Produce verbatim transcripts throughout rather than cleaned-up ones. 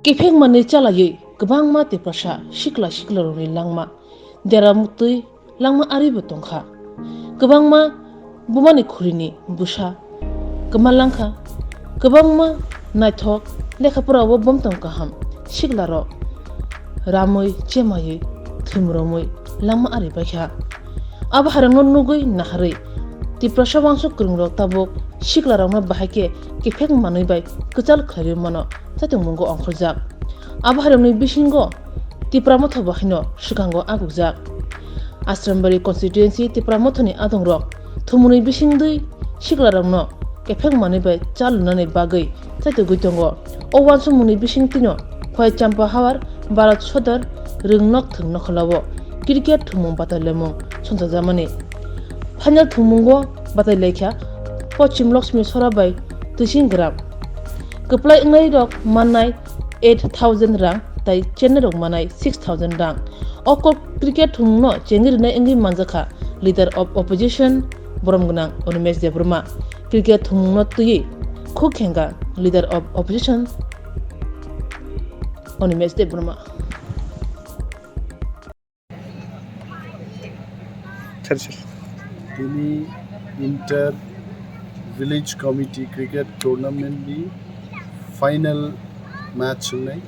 Kiphek manwi chalaiwi kwbangma Tiprasa sikla siklarokni langma dera muktwi langma aribo tongkha. Kwbangma bumani khurini bwsa kwma langkha. Kwbangma naithok lekha porao bomtong kaham siklarok ramwi chemaiwi thumromwi langma ari baikha. Abo hairokno nugwi naharwi Tiprasa wansuk kwrwngrok tabuk siklarokno bahai khe kiphek manwi bai kwchal khlaiwi mano chaitokmungo ongkhorjak. Abo hairokni bisingo Tipra Motha bo haino swkango agukjak. Asrambari constituency Tipra Mothani adongrok thumuni bisingtwi siklarokno kephek manwi bai cha lunani bagwi chaitugwi tongo. O wansukmungni bisingtwino Khwai Champa Hawar, Bharat Sodar, Rwngnok Thwng Nokholao cricket thwngmung batailaimung songchajakmani. Final thwngmungo batailaikha Pochim Lakshmi Sora bai Twising Gram. Kwplai wngnairok mannai eight thousand rang tei chennairok mannai six thousand rang. O kok cricket thwngmungno chengwi rwnai wngwi manjakha Leader of Opposition borom gwnang Animesh Debbarma. Cricket thwngmungno twiwi khuk khengkha Leader of Opposition Animesh Debbarma. Sir, sir. Tini Inter Village Committee Cricket Tournament ni final match wngnai.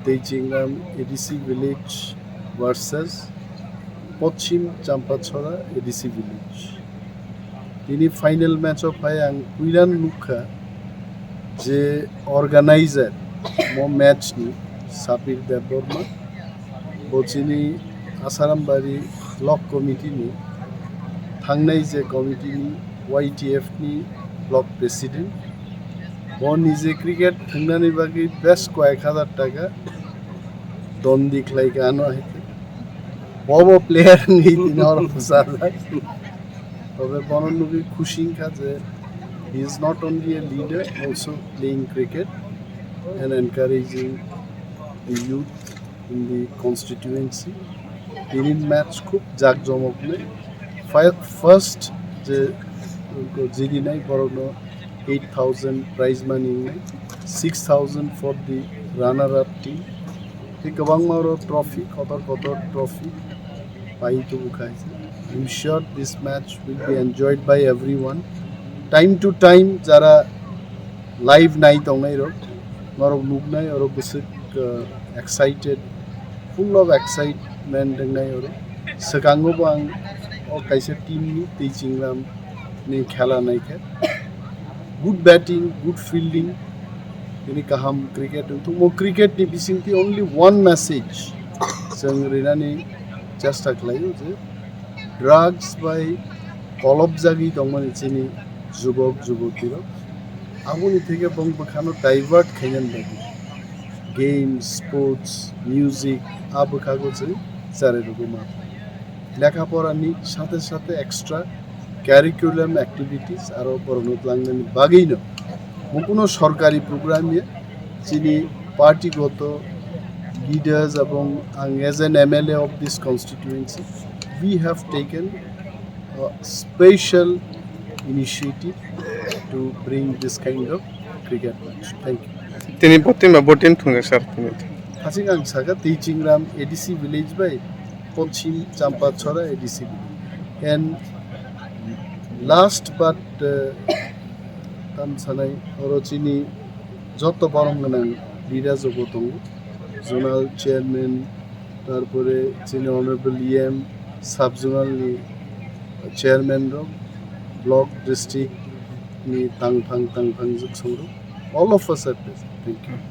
Teichingram A D C Village versus Pochim Champachhora A D C Village. Tini final match o phai ang puilan nukha je organizer mo match ni Sapir Debbarma, bo chini Asarambari Block Committee ni thangnai je committee ni Y T F ni block president. Bo nije cricket thwngnani bagwi bes koyek hazar taka dondi khlaikha ano hai khe. Bobo player wngwi tini oro bwchajak. Tobe bono nugwi khusi wngkha je he is not only a leader, also playing cricket and encouraging the youth in the constituency. Tini match khub jakjomoknai. Fi-, first je jidinai borokno eight thousand prize money wngnai, six thousand for the runner up team. Tei kwbangma oro trophy, kotor kotor trophy pai tubu khai. I'm sure this match will be enjoyed by everyone. Time to time jara live nai tongnai rok, norok nuknai oro bwswk, uh, excited, full of excitement wngnai oro. Swkango bo ang o kaisa team ni Teichingram ni khela naikha. Good batting, good fielding, tini kaham cricket wngthokmo. Cricket ni bisingtwi only one message chwng rinani chesta khlaio je drugs bai kolopjagwi tongmani chini jubok jubotirok. Aboni theke bong bwkhano divert khainani bagwi games, sports, music, a bwkhago chwng charwi rwgwi mano. Lekha porani sathe sathe extra curriculum activities aro borokno tlangnani bagwino mo kuno sorkari program ya chini party goto leaders ebong ang as an M L A of this constituency, we have taken a special initiative to bring this kind of cricket match. Thank you. Tini bo team ba bo team thwngjak sir tini. Hasing ang saka Teichingram A D C village bai Pochim Champachhora A D C village. And last but, uh, tam sanai oro chini joto borom gwnang leaders rok bo tongo, zonal chairman, tarpore chini honorable E M, sub zonal ni chairman rok, block, district ni tangphang tangphang jwk songrok, all of us are present. Thank you.